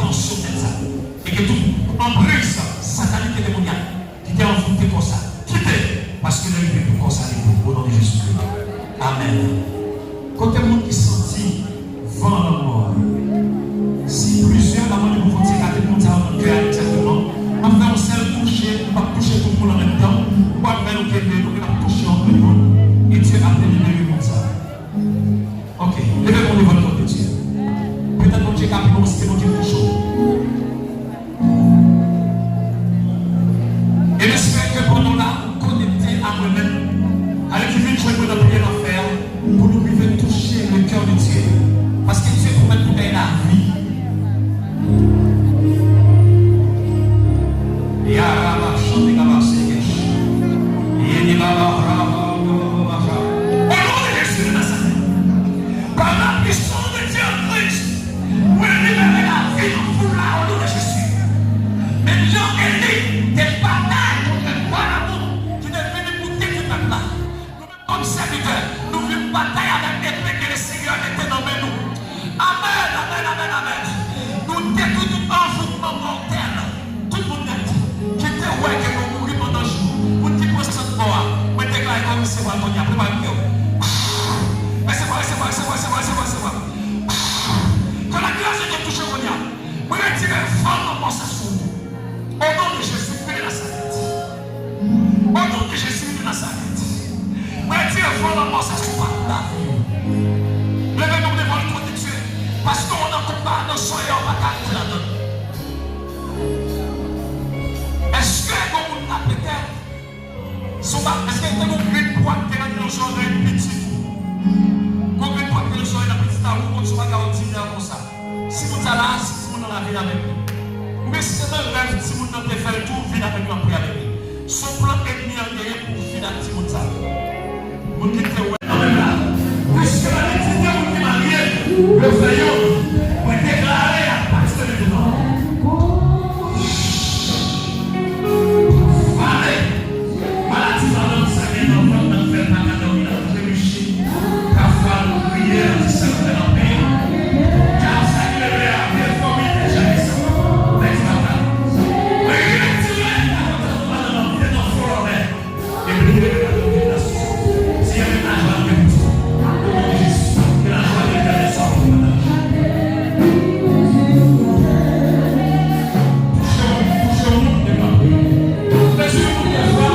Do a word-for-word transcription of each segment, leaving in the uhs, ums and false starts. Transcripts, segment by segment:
Ansyon tèt sa. E ke tout anpriz satanike demonya ki te anvoute kò sa, kite, paske lè rive pou kò sa leve, o non de Jezi Kris. Amèn. Kote moun ki santi van lanmò a? Si plizyè, m ap mande pou Bondye gade moun sa yo nan kè a egzakteman. M ap fè yon sèl touche, m p ap touche tout moun an menm tan. Ou ap fè nou kenbe nou, e m ap touche yon moun, e Dye ap delivre moun sa. Ok, leve pou nou devan twòn de Dye. Petèt Bondye ka pi bon, si se Bondye ki touche w. E m espere ke pandan w la, ou konekte a mwen menm. Ale ki vin jwenn mwen nan pye lanfè a, pou nou rive touche le cœur de Dieu. Paske Dye pwomèt pou bay lavi. Yaraba chante kabasekesh. Yeni baba raba. O non de Jezi de Nazarèt. Par la puissance de Dieu en Christ, mwen libere lavi nan foul la, o non de Jezi. Menm jan Eli te batay kont vagabon ki te vini pou detwi pèp la, nou menm kòm sèvitè, nou vin batay avèk epe ke Lesenyè mete nan men nou. Amèn, amèn, amèn, amèn. Nou detwi tout anvoutman mòtèl. Tout moun nèt ki te wè ke nou mouri pandan jou, moun ki pran sant mò a, mwen deklare ke w resevwa l kounye a. Prepare kè w. Resevwa, resevwa, resevwa, resevwa, resevwa, resevwa. Ke la gras de Dye touche w kounye a. Mwen retire van lanmò sa sou ou. O non de Jezi de Nazarèt. O non de Jezi de Nazarèt. Mwen retire van lanmò sa sou lavi w. Leve nou devan l kote Dye. Paske w nan konba nan soyè w pa ka antre ladan l. Èske gon moun la petèt? Sou pa, èske te gon grenn pwa ki te nan zòrèy pitit ou? Gon grenn pwa ki te nan zòrèy nan pitit la, ou konn sou bagay òdinè konsa. Si moun sa la, si timoun nan la vin avèk li. Oubyen si se nan rèv timoun nan te fè l tou, vin avèk li, antre avèk li. Se yon plan ènmi an genyen pou w vin ak timoun sa. Moun ki te wè nan menm la. Piske malediksyon moun ki marye, yo fè youn, mwen deklare a pati de devan. Vale, maladi madanm sa gen nan vant nan fè l pa ka dòmi nan vant li. Pafwa nou priye nan ti sèl fè nan peyi. Kay sa ki leve a, vye fanmi deja desann. Nèg sa la. Mwen retire nan vant nou madanm nan vye nan fon lòbè. Epi li leve nan yon vye nan sou. Seyè, mete lajwa nan men nou. O non de Jezi, ke lajwa de Letènèl swa pou nou madanm. Touche yon, touche yon moun, epi w ap priye. Touche yon moun de fwa,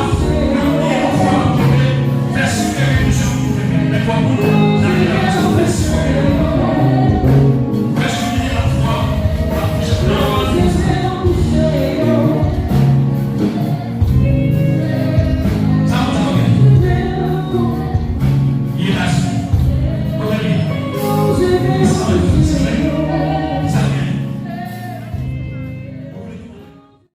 yon moun de fwa, kenbe, fè siy ke touche yon moun, kenbe. Lè fwa moun, sa vle di fè siy ke touche yon moun. Fè siy ke lafwa, w ap touche yon moun. Sa moun sa yo gen? Li la si. Kote li? Li sa, li sa.